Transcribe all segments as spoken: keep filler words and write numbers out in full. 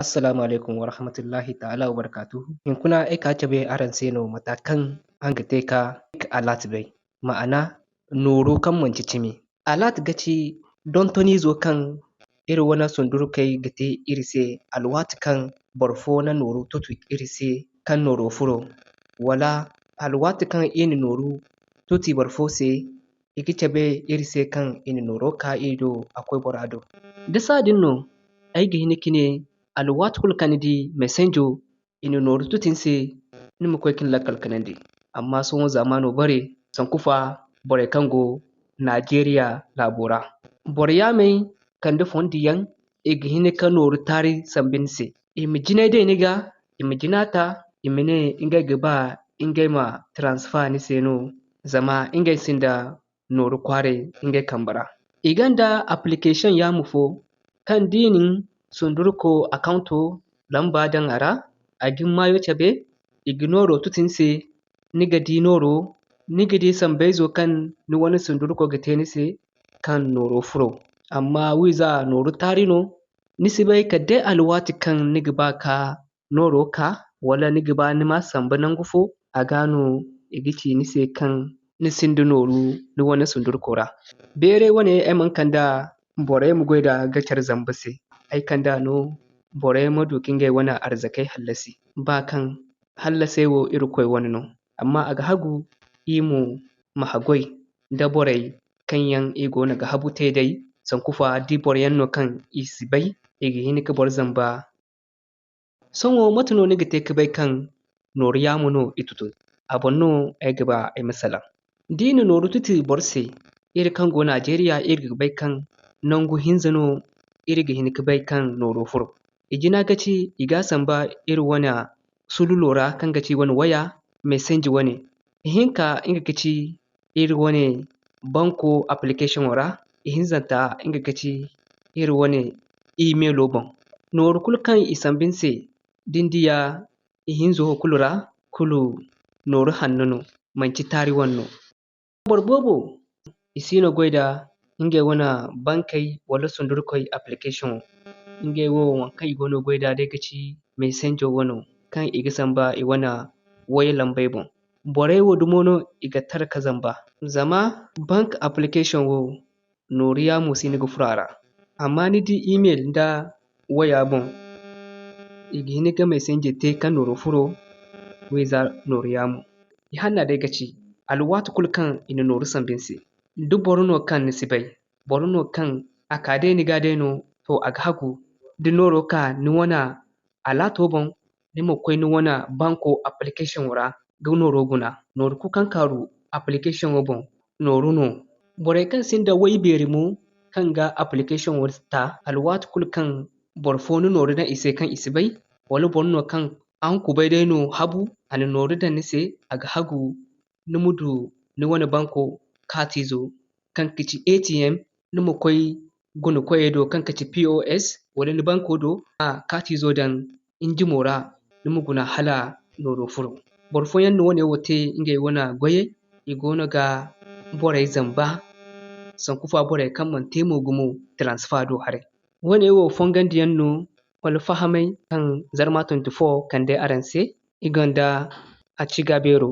Assalamu alaikum wa rahmatullahi ta'ala wa barakatuhu. Hinkuna ay ka cabe araŋ se no mata kaŋ araŋ ga te ka alert bay, ma'ana nooru kaŋ manci cimi. Alert ga ci dontoniizo kaŋ iri wane sundurkey ga te iri se alwaati kaŋ boro fo na nooru tutu iri se kaŋ nooro furo, wala alwaati kaŋ i na nooru tuti boro fo se, i ga cabe iri se kaŋ i na nooro ka iri do a koy bora do. Da saadin no, ay ga hin ka ne alwaati kulu kaŋ ni di mesenjo i na nooru tuti ni se, ni ma koy ka ni lakkal kanandi. Amma sohõ zaamaano bare, sanku fa borey kaŋ go Najeriya laabo ra. Boro yaamey kande fondi yaŋ, i ga hin ka nooru taari sambu ni se. I ma jinay day ni ga, i ma jina ta, i ma ne ngey ga ba ngey ma transfer ni se no, zama ngey sinda nooru kwaaray ngey kambe ra. I gonda application yaamo fo kaŋ da i na ni sundurko accounto lamba daŋ a ra, a ga ni maayo cabe, i ga nooro tuti ni se, ni ga di nooro, ni ga di sambayzo kaŋ ni wane sundurko ga te ni se kaŋ nooro furo. Amma wiiza nooru taari no, ni si bay kala day alwaati kaŋ ni ga ba ka nooro ka, wala ni ga ba ni ma samba nangu fo, a ga no i ga ci ni se kaŋ ni sinda nooru ni wane sundurko ra. Beeray wane ay mana kand'a borey ma goy da ga care zamba se. Ay kand'a no borey ma du ka ngey wane arzakey hallasi, ba kaŋ hallasey wo Irkoy wane no. Amma a ga hagu i mo ma haggoy nda borey kaŋ yaŋ i goono ga habu te day, sanku fa da boro yaŋ no kaŋ i si bay, i ga hin ka boro zamba. Sohõ mate no ni ga te ka bay kaŋ nooru yaamo no i tutu? A boŋ no ay ga ba ay ma salaŋ. Da i na nooru tuti boro se, iri kaŋ go Najeriya, iri ga bay kaŋ nangu hinza no iri ga hin ka bay kaŋ nooro furo. I jina ga ci, i ga a samba iri wane sululo ra, kaŋ ga ci wane waya, mesenji wane. Ihinka, nga ga ci iri wane banko application ra, ihinzanta, nga ga ci iri wane emailo boŋ. Nooru kulu kaŋ i sambu ni se, da ni diya ihinzo wo kulu ra, kulu nooru hanno no, manci taari wane no. Boro boobo, i siino goy da ngey wane bankey wala sundurkoy application wo. Ngey wo, waŋ kaŋ i goono goy da day ga ci mesenjo wano, kaŋ i ga samba i wane waya lambey boŋ. Borey wo dumo no i ga tara ka zamba. Zama bank application wo, nooru yaamo si ni ga furo a ra. Amma ni di email nda waya boŋ, i ga hin ga mesenje te kaŋ nooro furo, wiiza nooru yaamo. I hanna day ga ci, alwaati kulu kaŋ i na nooru sambu ni se. Da boro no kaŋ ni si bay, boro no kaŋ a ka day ni ga day no, to, a ga hagu. Da nooro ka ni wane alaato boŋ, ni ma koy ni wane banko application ra ga nooro guna. Nooru kulu kaŋ kaaru application wo boŋ, nooru no. Borey kaŋ sinda way beeri mo, kaŋ ga application wo ta, alwaati kulu kaŋ boro fo na nooru daŋ i se kaŋ i si bay, wala boro no kaŋ araŋ kubay day no habu, a na nooru daŋ ni se, a ga hagu ni ma du ni wane banko kaatiizo kaŋ ga ci A T M, ni ma koy guna koyey do kaŋ ga ci P O S, wala ni banko do, a kaatiizo daŋ injimo ra, ni ma guna hala nooro furo. Boro fooyaŋ na wane wo te ngey wane goyey, i goono ga borey zamba, sanku fa borey kaŋ mana te mo gumo transfer do haray. Wane wo fongandiyaŋ no wala fahamay kaŋ Zarma twenty-four kande araŋ se, i gonda a ciga beero.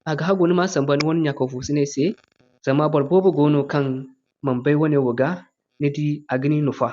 A ga hagu ni ma samba ni wane ɲa-ka-fuusiney se, zama boro boobo go no kaŋ mana bay wane wo ga, ni di a ga ni nufa.